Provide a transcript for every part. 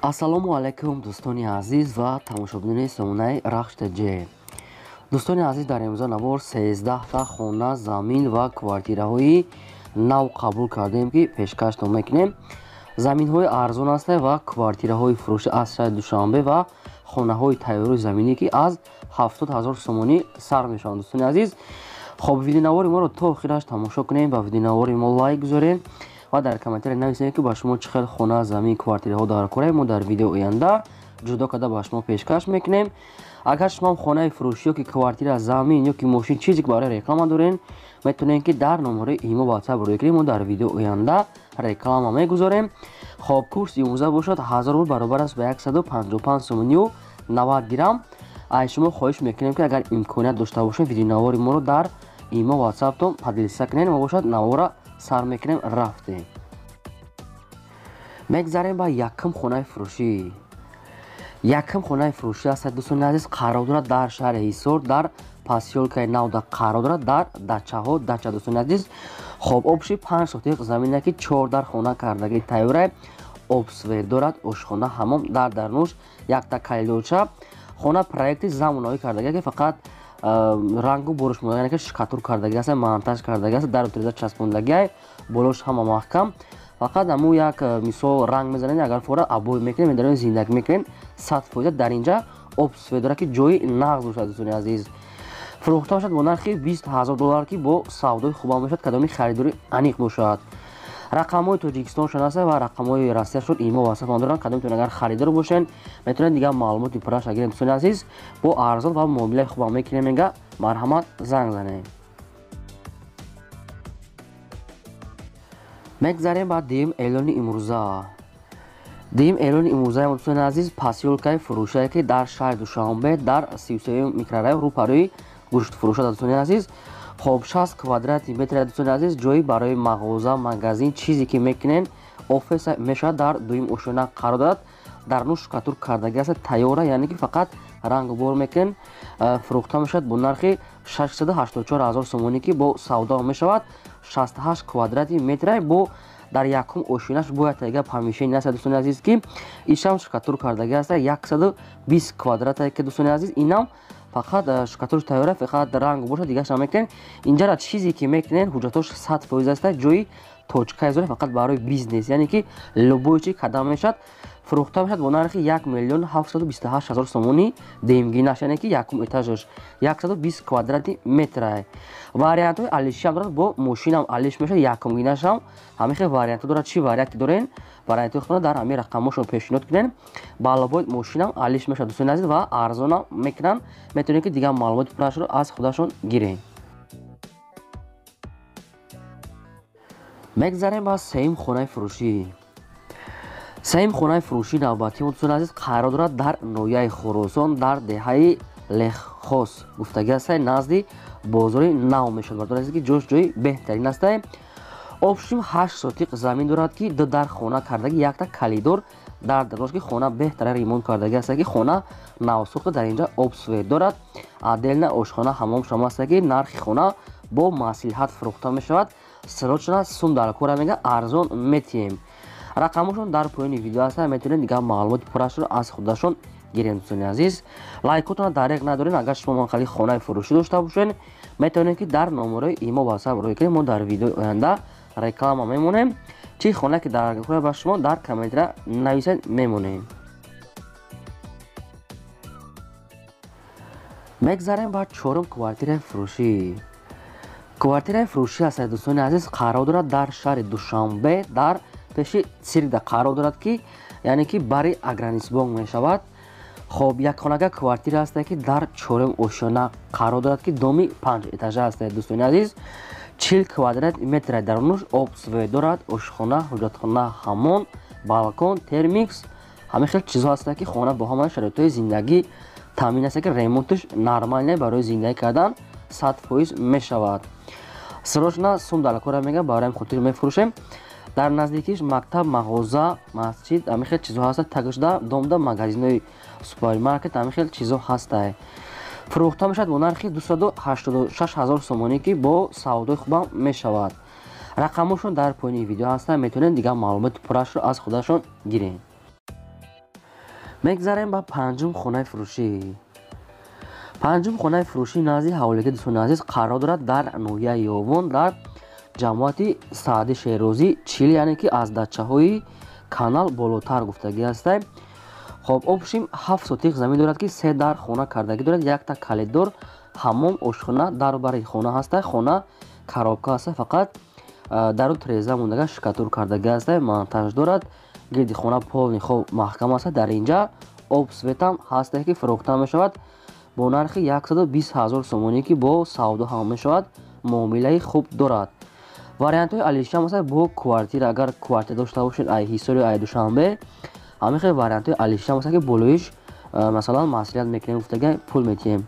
Ассалому алайкум, дӯстони азиз ва тамошобинони сомонаи Рахш ТЖ. Дӯстони азиз, дар имрӯза навор 13та хона, замин ва квартираҳои нав қабул кардем, ки пешкаштон мекунем. Заминҳои арзон ҳастанд ва квартираҳои фурӯшӣ аз шаҳри Душанбе ва хонаҳои тайёрии заминӣ, ки аз 70 ҳазор сомонӣ сар мешаванд. Дӯстони азиз, хоб, видеонавори моро то охираш тамошо кунем, ба видеонавори мо лайк гузорем ва дар комментария нависем, ки ба шумо чӣ хел хона, замин, квартираҳо дар кораи мо дар видео оянда ҷудо карда ба шумо пешкаш мекунем. Агар шумо хонаи фурӯшӣ ё ки квартира, замин ё ки мошин, чизе ки барои реклама дорен, метавонед, ки дар номарои имо, WhatsApp рӯй кунем, мо дар видео оянда реклама мегузорем. Хоб, курс имрӯза бошад 1000 рубл, баробар аст ба 155 сомонию 90 дирам. Аз шумо хоҳиш мекунем, ки агар имконият дошта бошед, видеонавори моро дар имо, WhatsAppтон поделиться кунед. Мо бошад навора сар мекунем, рафтем. Мегзарем ба якум хонаи фурӯшӣ. Якум хонаи фурӯшӣ аст, дӯстони азиз, қарор дорад дар шаҳри Ҳисор, дар посёлкаи Навда қарор дорад, дар дачаҳо, дача. Дӯстони азиз, хоб, общий 5 сотиқ замина, ки 4 дар хона кардагӣ тайёра, об свет дорад, ошхона, ҳамом, дар дарнуш якта коридорча. Хона проекти замонави кардагӣ, ки фақат рангу бориш монда, ки штукатур кардагӣ аст, монтаж кардагӣ аст, дару тиреза часпондагӣ, болош ҳама маҳкам. Фақат ҳамун як мисол ранг мезанед, агар фора обои мекунед, медарем, зиндагӣ мекунед 100%. Дар инҷа об свет дорад, ки ҷои нағз бошад. Дӯстони азиз, фурӯхта бошад бо нархи 20 ҳазор доллар, ки бо савдои хубам бошад, кадоми харидорӣ аниқ бошад. Рақамҳои Тоҷикистоншон аст ва рақамҳои Россияшон, имо, WhatsApp доранд. Кадомтон агар харидор бошед, метавонед дигар маълумоти пурраша гиред. Дӯстони азиз, бо арзон ва муомилаи хубам мекунем, мега, марҳамат, занг занед. Мегзарем ба дуюм эълони имрӯза. Дуюм эълони имрӯзаи дӯстони азиз, посёлкаи фурӯшае, ки дар шаҳри Душанбе, дар 33 микрорайон, рӯпарӯи гӯштфурӯша. Дӯстони азиз, хоб, 60 квадрати метр. Дӯстони азиз, ҷои барои мағоза, магазин, чизе ки мекунен, офис мешавад. Дар дуюм ошёна қарор дорад, дар нуш штукатур кардагӣ аст, тайёра, яъне ки фақат рангу бор мекунен. Фурӯхта мешавад бо нархи 684 ҳазор сомонӣ, ки бо савдо мешавад. 68 квадрати метра, бо дар якум ошёнаш бояд тайга помещение аст. Дӯстони азиз, ки ишам штукатур кардагӣ аст, 120 квадрата, ки, дӯстони азиз, инам фақат штукатурш тайёра, фақат ранг бошад, дигаша мекунен. Инҷара чизе ки мекунен, ҳуҷҷатош 100% аст, ҷои точкаи зоре, фақат барои бизнес, яъне ки любой чи кадам мешавад. Фурӯхта мешавад бо нархи 1 миллион 728 ҳазор сомонӣ, демгинаш, яъне ки якум этажаш 120 квадрати метра. Вариантҳои алишиам дорад, бо мошинам алиш мешавад, якумгинашам ҳамин хел вариантҳо дорад. Чӣ варианте дорен, вариантҳои худро дар ҳамин рақамҳошон пешниҳод кунен. Балобои мошинам алиш мешавад, дӯстони азиз, ва арзонам мекунанд. Метавонед, ки дигар маълумоти пуррашро аз худашон гиред. Мегзарем ба сеюм хонаи фурӯшӣ. Сеюм хонаи фурӯшии навбатии мо, дӯстони азиз, қарор дорад дар ноҳияи Хуросон, дар деҳаи Леххос гуфтагӣ аст, назди бозори нав мешавад. Бардори азиз, ки ҷош ҷои беҳтарин аст. Общим 8 сотиқ замин дорад, ки ду дар хона кардагӣ, якта калидор дар дарош, ки хона беҳтара ремонт кардагӣ аст, ки хона навсӯхта. Дар инҷа об свет дорад, отдельно ошхона, ҳамом шом аст, ки нархи хона бо маслиҳат фурӯхта мешавад. Срочно сум дар кора, мега, арзон метиҳем. Рақамҳошон дар поёни видео аст, метавонед дигар маълумоти пуррашро аз худашон гирем. Дӯстони азиз, лайкотонро дареғ надорем. Агар шумо манхали хонаи фурӯшӣ дошта бошед, метавонед, ки дар номерои имо, WhatsApp рӯй кунед, мо дар видеои оянда реклама мемонем. Чӣ хона ки дар кора ба шумо, дар комментария нависед, мемонем. Мегзарем ба чорум квартираи фурӯшӣ. Квартираи фурӯшӣ аст, дӯстони азиз, қарор дорад дар шаҳри Душанбе, дар пеши циркда қарор дорад, ки яъне ки бари Агранисбонк мешавад. Хоб, якхонага квартира аст, ки дар чорум ошёна қарор дорад, ки доми 5 этажа аст. Дӯстони азиз, 40 квадрат метра, дарунуш об свет дорад, ошхона, ҳуҷҷатхона, ҳамон, балкон, термикс, ҳамин хел чизҳо аст, ки хона бо ҳамаи шароитҳои зиндагӣ таъмин аст, ки ремонтш нормальне, барои зиндагӣ кардан 100% мешавад. Срочно сум дар кора, мега, барои хотир мефурӯшем. Дар наздикиш мактаб, мағоза, масҷид, ҳамин хел чизҳо ҳаст. Тагшуда домда магазинҳои супермаркет, ҳамин хел чизҳо ҳастае. Фурӯхта мешавад бо нархи 286 ҳазор сомонӣ, ки бо савдои хубам мешавад. Рақамҳошон дар поёни видео ҳастанд, метавонед дигар маълумоти пуррашро аз худашон гиред. Мегзарем ба панҷум хонаи фурӯшӣ. Панҷум хонаи фурӯшӣ назди ҳаволиги дӯстони азиз қарор дорад дар ноҳияи Ёвон, дар ҷамоати Саъди Шерозӣ 40, яъне ки аз дачаҳои канал болотар гуфтагӣ ҳастай. Хоб, общим 7 сотиқ замин дорад, ки 3 дар хона кардагӣ дорад, якта калидор, ҳаммом, ошхона дару бари хона ҳастай. Хона коробка ҳастай, фақат дару треза мондага, штукатур кардагӣ ҳастай, монтаж дорад. Гирди хона полный хоб маҳкам ҳастай. Дар инҷа об светам ҳастай, ки фурӯхта мешавад бо нархи 120 000 сомонӣ, ки бо савдо ҳам мешавад, муомилаи хуб дорад. Вариантҳои алишам ҳастай бо квартира, агар квартира дошта бошед ай Ҳисори, ай Душанбе, ҳамин хел вариантҳои алишам ҳастай, ки болоиш масалан маслиҳат мекунем, гуфтага пул метиҳем.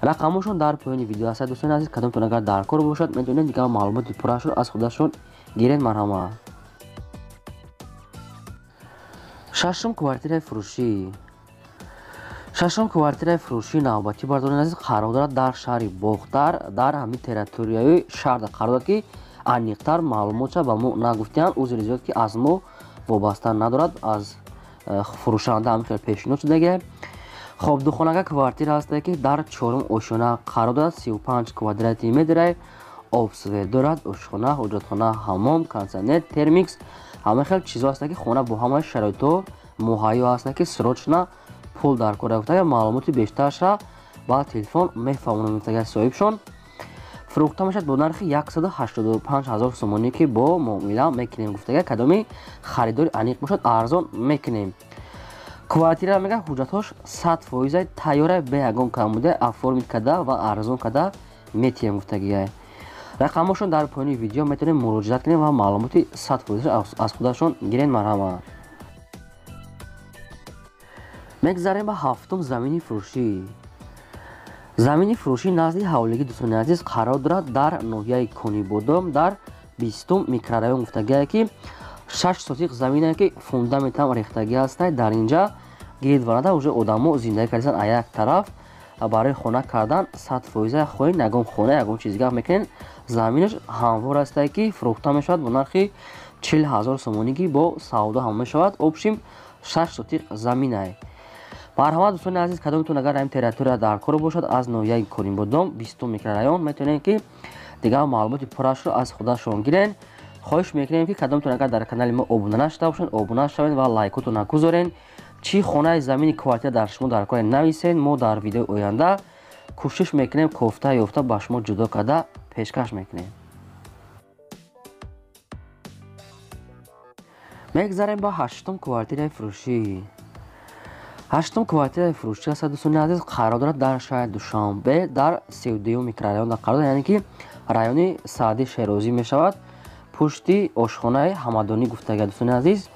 Рақамҳошон дар поёни видео ҳастад, дӯстони азиз, кадомтон агар дар кор бошад, метавонед дигар маълумоти пуррашро аз худашон гиред, марҳамат. Шашум квартираи фурӯшӣ. Шашум квартираи фурӯшии навбатӣ, бардорони азиз, қарор дорад дар шаҳри Бохтар, дар ҳамин территорияи шаҳр қарор дорад, ки аниқтар маълумотша ба мо нагуфтианд. Узри зиёд, ки аз мо вобаста надорад, аз фурӯшанда ҳамин хел пешниҳод шудагия. Хоб, духонага квартира ҳастае, ки дар чорум ошёна қарор дорад, 35 квадрати метрай, об свет дорад, ошхона, ҳоҷатхона, ҳаммом, кондитсионер, термикс, ҳама хел чизҳо ҳастанд, ки хона бо ҳамаи шароитҳо муҳайё ҳастанд, ки срочно пул дар кор гуфтага. Маълумоти бештарша ба телефон мефаҳмонам, гуфтага соҳибшон. Фурӯхта мешавад бо нархи 185 000 сомонӣ, ки бо муомила мекунем, гуфтага. Кадоми харидори аниқ бошад, арзон мекунем. Квартира мега ҳуҷҷатҳош 100% тайёра, бе ягон камбуда оформить карда ва арзон карда метиҳем, гуфтагия. Рақамҳошон дар поёни видео, метавонем муроҷиат кунем ва маълумоти 100% аз худашон гирен, марҳамат. Мегзарем ба ҳафтум замини фурӯшӣ. Замини фурӯшӣ назди ҳавлигӣ, дӯстони азиз, қарор дорад дар ноҳияи Конибодом, дар 20 микрорайон, гуфтагие, ки 6 сотиқ замине, ки фундаментам рехтагӣ ҳастай. Дар инҷа гирд варада уже одамо зиндагӣ кардасан. А як тараф барои хона кардан 100% хоҳед, ягон хона, ягон чиз гап мекунед, заминаш ҳамвор ҳастай, ки фурӯхта мешавад бо нархи 40 000 сомонӣ, ки бо савдо ҳам мешавад. Общим 6 сотиқ заминай. Марҳамат, дӯстони азиз, кадомтон агар ҳамин территория дар кор бошад, аз ноҳияи Конибодом, 20 микрорайон, метавонед, ки дигар маълумоти пуррашро аз худашон гирен. Хоҳиш мекунем, ки кадомтон агар дар канали мо обуна нашуда бошанд, обуна шавед ва лайкотон нагузорен. Чӣ хонаи замини квартира дар шумо дар кор, нависед, мо дар видеои оянда кӯшиш мекунем, кофта ёфта ба шумо ҷудо карда пешкаш мекунем. Мегзарем ба ҳаштум квартираи фурӯшӣ. Ҳаштум квартираи фурӯшӣ аст, дӯстони азиз, қарор дорад дар шаҳри Душанбе, дар 32 микрорайон қарор дорад, яъне ки райони Саъди Шерозӣ мешавад, пушти ошхонаи Ҳамадонӣ, гуфтага. Дӯстони азиз,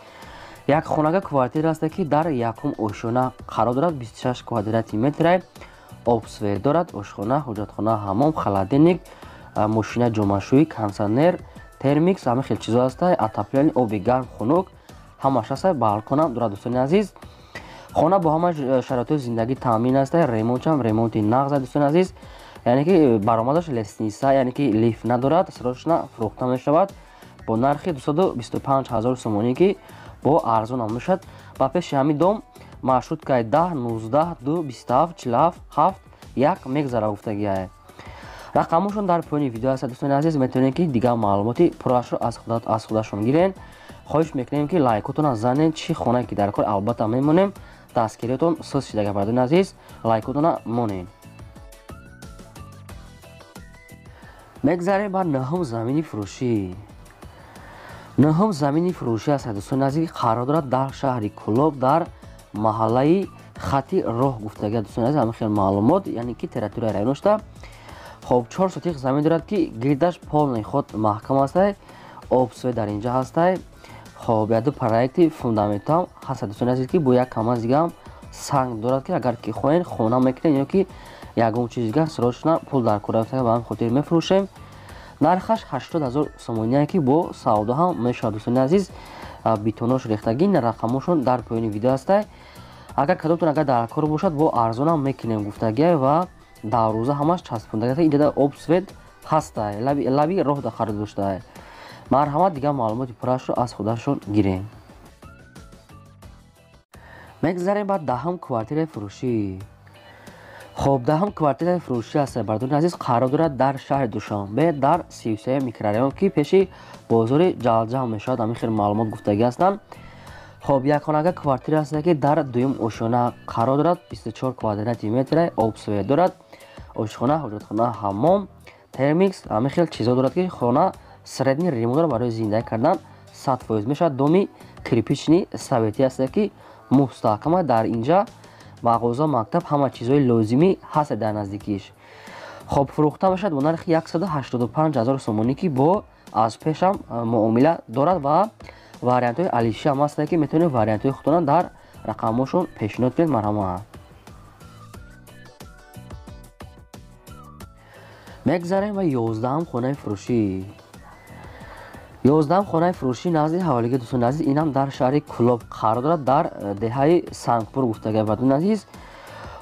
як хонага квартира аст, ки дар якум ошёна қарор дорад, 26 квадрати метрай, об свет дорад, ошхона, ҳоҷатхона, ҳаммом, холодильник, мошина ҷомашӯӣ, кондитсионер, термикс, ҳама хел чизҳо ҳаста, отопление, оби гарм, хунук ҳамаш ҳаста, балконам дорад. Дӯстони азиз, хона бо ҳама шароитҳои зиндагӣ таъмин аст, ремонтшам ремонти нағз, дӯстони азиз, яъне ки баромадаш лестница, яъне ки лифт надорад. Срочно фурӯхта мешавад бо нархи 225 000 сомонӣ, ки бо арзон ҳам мешавад. Ба пеши ҳамин дом маршруткаи 10 19 2 27 47 7 1 мегзара, гуфтагиае. Рақамҳошон дар поёни видео ҳаст, дӯстони азиз, метавонед, ки дигар маълумоти пуррашро аз худашон гирен. Хоҳиш мекунем, ки лайкотонро занед. Чӣ хонае ки дар кор, албатта мемонем, дастгириятон сӯз шидага. Бардони азиз, лайкотонро монед. Мегзарем ба нӯҳум замини фурӯшӣ. Нӯҳум замини фурӯшӣ аст, дӯстони азиз, қарор дорад дар шаҳри Кӯлоб, дар маҳаллаи Хати роҳ, гуфтага. Дӯстони азиз, ҳамин хел маълумот, яъне ки территорияи район шуда. Хоб, 4 сотиқ замин дорад, ки гирдаш полный худ маҳкам ҳастай, об свет дар инҷа ҳастай. Хоб, яду проекти фундаментам ҳаст, дӯстони азиз, ки бо як камаз дигаам санг дорад, ки агар ки хоҳед, хона мекунед ё ки ягон чиз дигар, срочно пул дар кор, ба ҳамин хотир мефурӯшем. Нархаш 80 000 сомоние, ки бо савдо ҳам мешавад. Дӯстони азиз, бетонош рехтагӣ, рақамҳошон дар поёни видео ҳастай. Агар кадомтон агар дар кор бошад, бо арзонам мекунем, гуфтагия, ва дарвоза ҳамаш часпондага, инҷода об свет ҳастай, лаби роҳ да қарор доштае. Марҳамат, дигар маълумоти пуррашро аз худашон гирем. Мегзарем ба даҳум квартираи фурӯшӣ. Хоб, даҳум квартираи фурӯшӣ аст, бардони азиз, қарор дорад дар шаҳри Душанбе, дар 33 микрорайон, ки пеши бозори Ҷалҷам мешавад. Ҳамин хел маълумот гуфтагӣ ҳастанд. Хоб, якхонага квартира аст, ки дар дуюм ошёна қарор дорад, 24 квадрати метра, об, свет дорад, ошхона, ҳоҷатхона, ҳаммом, термикс, ҳамин хел чизо дорад, ки хона средний ремонт дорад, барои зиндагӣ кардан 100% мешавад. Доми кирпичный советӣ аст, ки мустаҳкама. Дар инҷа мағоза, мактаб, ҳама чизҳои лозимӣ ҳаст дар наздикиш. Хоб, фурӯхта мешавад бо нархи 185 ҳазор сомонӣ, ки бо аз пешам муомила дорад ва вариантҳои алиши ҳам ҳастанд, ки метавонед вариантҳои худтона дар рақамҳошон пешниҳод кунед. Марҳамат. Мегзарем ба 11-ум хонаи фурӯшӣ. 11-ум хонаи фурӯшӣ назди ҳаволигӣ, дӯстони азиз, инам дар шаҳри Кулоб қарор дорад, дар деҳаи Сангпур гуфтага, бардони азиз.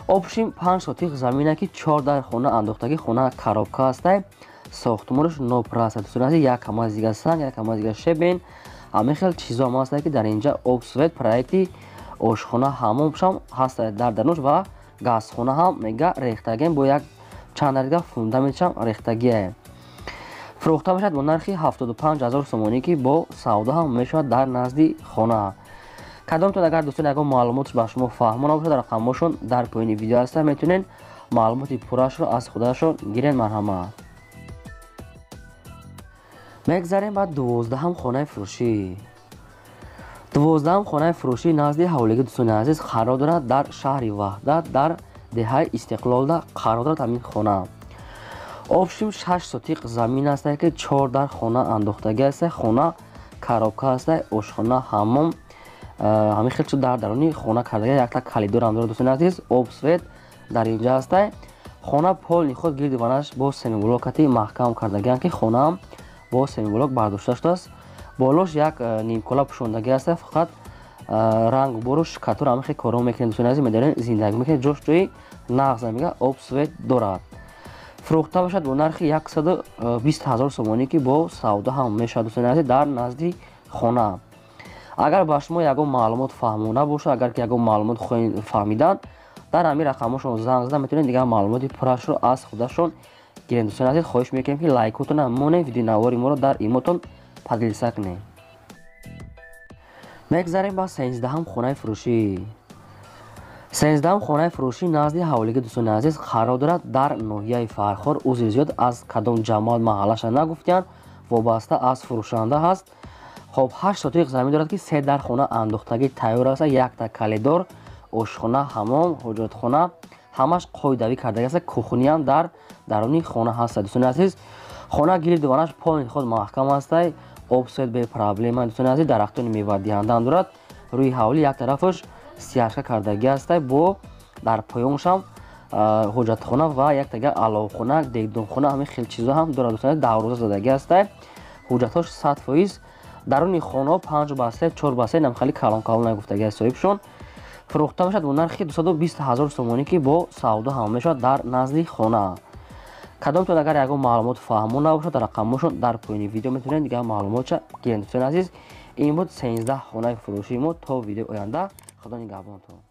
Общим 5 сотих замина, ки 4 дар хона андохтагӣ, хона коробка ҳастай, сохтмонаш нопура аст, дӯстони азиз, як ҳамаз дига санг, як ҳамаз дига щебень, ҳамин хел чизо ҳам ҳастанд, ки дар инҷа об, свет, проекти ошхона, ҳаммомшам ҳаст дар дарунаш ва газхона ҳам мега рехтагиам, бо як чанд дига фундаментшам рехтагие. Фурӯхта мешавад бо нархи 75 ҳазор сомонӣ, ки бо савдо ҳам мешавад дар назди хона. Кадомтон агар, дӯстон, ягон маълумотш ба шумо фаҳмо набошад, рақамҳошон дар поёни видео ҳастанд, метавонед маълумоти пуррашро аз худашон гиред. Марҳамат. Мегзарем ба 12-ум хонаи фурӯшӣ. 12-ум хонаи фурӯшӣ назди ҳаволигӣ, дӯстони азиз, қарор дорад дар шаҳри Ваҳдат, дар деҳаи Истиқлолда қарор дорад ҳамин хона. Общим 6 сотиқ замин аст, ки 4 дар хона андохтагӣ аст, хона коробка аст, ошхона, ҳаммом, ҳамин хел чиз дар даруни хона кардагӣ, якта калидор ҳам дорад, дӯстони азиз, об, свет дар инҷа аст. Хона полный худ гирди ванаш бо семиблокати маҳкам кардагианд, ки хонаам бо семиблок бардошта шудааст. Болош як нимкола пӯшондагӣ аст, фақат ранг бору шкатур ҳамин хел корҳо мекунед, дӯстони азиз, медорем зиндагӣ мекунед, ҷош ҷои нағз мега, об, свет дорад. Фурӯхта бошад бо нархи 120 ҳазор сомонӣ, ки бо савдо ҳам мешавад, дӯстони азиз, дар назди хона. Агар ба шумо ягон маълумот фаҳмона бошад, агар ки ягон маълумот хоҳед фаҳмидан, дар ҳамин рақамҳошон занг зада метавонед дигар маълумоти пуррашро аз худашон гиред. Дӯстони азиз, хоҳиш мекунем, ки лайкотона монед, видеонавори моро дар имотон поделиться кунед. Мегзарем ба 13-ум хонаи фурӯшӣ. 13-ум хонаи фурӯшӣ назди ҳаволигӣ, дӯстони азиз, қарор дорад дар ноҳияи Фархор. Узри зиёд, аз кадом ҷамоат маҳаллаша нагуфтиянд, вобаста аз фурӯшанда ҳаст. Хоб, 8 сотиқ замин дорад, ки 3 дар хона андохтагӣ тайёр аст, якта калидор, ошхона, ҳаммом, ҳоҷатхона, ҳамаш қоидавӣ кардагӣ аст, кухниям дар даруни хона ҳаст. Дӯстони азиз, хона гирди ванаш полный худ маҳкам аст, об, свет бе проблема. Дӯстони азиз, дарахтони мевадиҳанда ҳам дорад. Рӯи ҳавлӣ як тарафаш сияшка кардагӣ аст, бо дар поёншам ҳоҷатхона ва яктага аловхона, дегдонхона, ҳамин хел чизо ҳам дорад. Дӯстони азиз, давроза задагӣ аст, ҳуҷҷатҳош 100%. Даруни хонаҳо 5 ба 3, 4 ба 3, намхали калон калон нагуфтагӣ аст соҳибшон. Фурӯхта мешавад бо нархи 220 ҳазор сомонӣ, ки бо савдо ҳам мешавад дар назди хона. Кадомтон агар ягон маълумот фаҳмо набошад, рақамҳошон дар поёни видео метавонед дигар маълумотша гиред. Дӯстони азиз, ин буд 13 хонаи фурӯшии мо. То видеои оянда, Худо нигаҳбонтон.